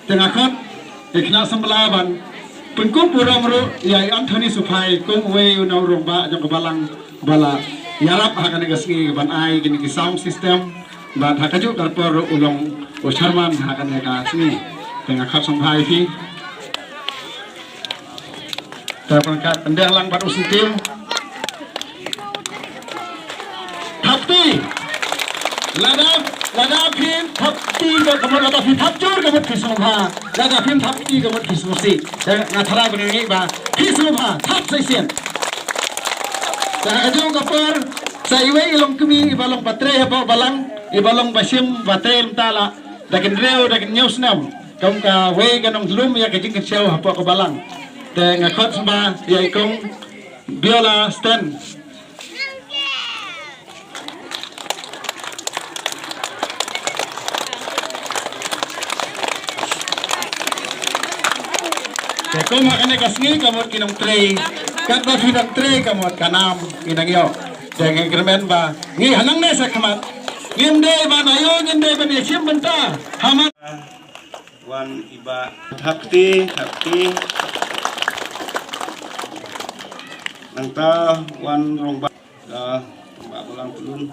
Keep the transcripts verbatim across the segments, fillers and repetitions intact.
Te nga khot ïa i khynnah samla ban pynkup burom ruh ïa i Anthony Suphai kum uwei u nongrangbah jong ka balang ba la ïarap ha kane ka sngi ban ai kine ki sound system bad ha kajuh ka por ruh u long u chairman ha kane ka sngi. Te nga khot sngewbha ïa phi. Te pynkat pyndiang lang bad u syntiew. Thap kti. Lada, lada phi thap kti ka mut, lada phi thap jur ka mut phi sngewbha. Lada phim thap kti ka mut phi sngewsih. Te nga tharai ba ngi ba phi sngewbha thap sa shisien. Te ha kajuh ka por sa iwei i longkmie iba long ba trei hapoh balang, iba long ba shim ba trei mynta la da ki hynriew da ki hynñiew snem. Kum kawei ka nonglum ïa ka jingkynshew hapoh ka balang. Te nga khot sngewbha ïa i kong Biola Sten. Te kum ha kane ka sngi ka mut ki nongtrei, katba phi dang trei ka mut ka nam ngi dang ïoh. Te ngi kyrmen ba ngi hangne sha khmat ngim dei ban ïoh, ngim dei ban ïashim bynta. Haman wan i Bah. Thap kti, thap kti. Nangta wan rangbah, ah, rangbah balang Pyllun.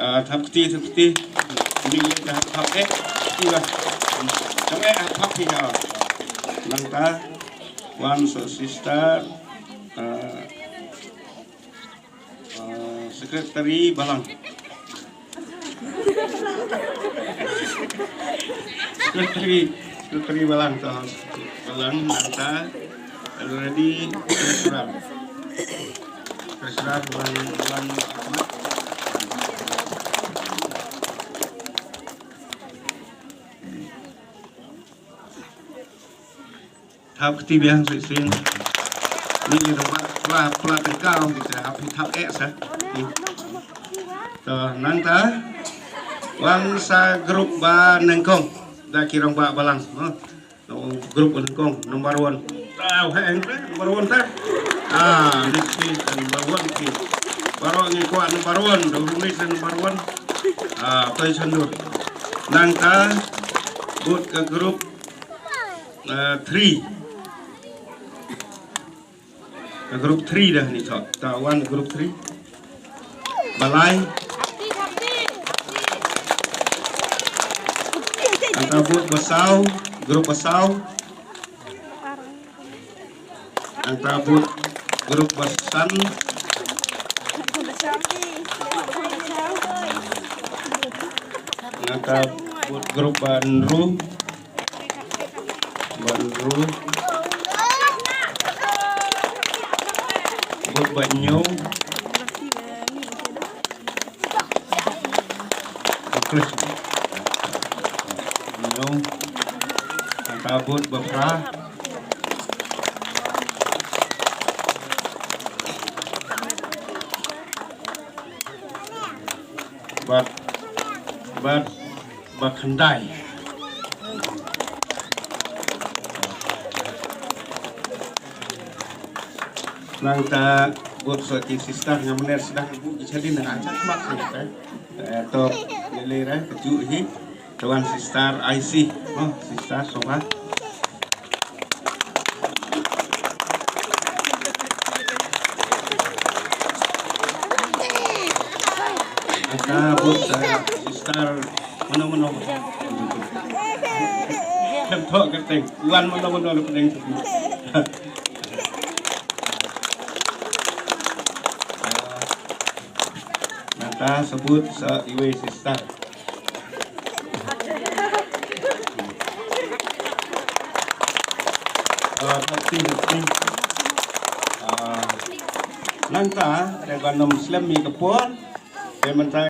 Ah, thap kti, thap kti. Ini ye thap, thap eh. Kti bah. Thap eh, thap kti ka. Nangta wan so sister, ah, Ah, secretary balang. Secretary, secretary balang to. Balang nangta already treasurer. Treasurer balang, balang Ahmad. Thap kti biang shisien. Ni ki ruh ba pla, pla tengkam kita hap thap eh sa. Ni. To nangta wan sa grup ba nyngkong da ki rangbah balang. No. No, grup ba nyngkong number one. Tau heng number one ta. Ah, ni si number one ki. Baroh ngi kwah number one, dong ni si number one. Ah, toi sandur. Nangta bud ka grup Ah, three. Ka group three dah ni, to. Ta wan group three. Balai. Anta bud ba saw, group ba saw. Anta bud group ba san. Anta bud group ba hynriew. Ba hynriew. Bud ba hynñiew. Ba hynñiew. Anta bud ba phra. Bad, bad ba khyndai. Nangta bud sa ki sister nga mynne sdang bud ki chadin nga chak mak sa te. Eh, to lele re ka ju hi. Tuan sister I C. Oh, sister soba. Anta bud sa sister mano mano. Kem thok kem teng. Wan mano mano le pedeng. Nangta sa bud sa iwei sister. Ah, thap kti, thap kti. Ah, nangta, te ban ym slem ïa ka por, te mynta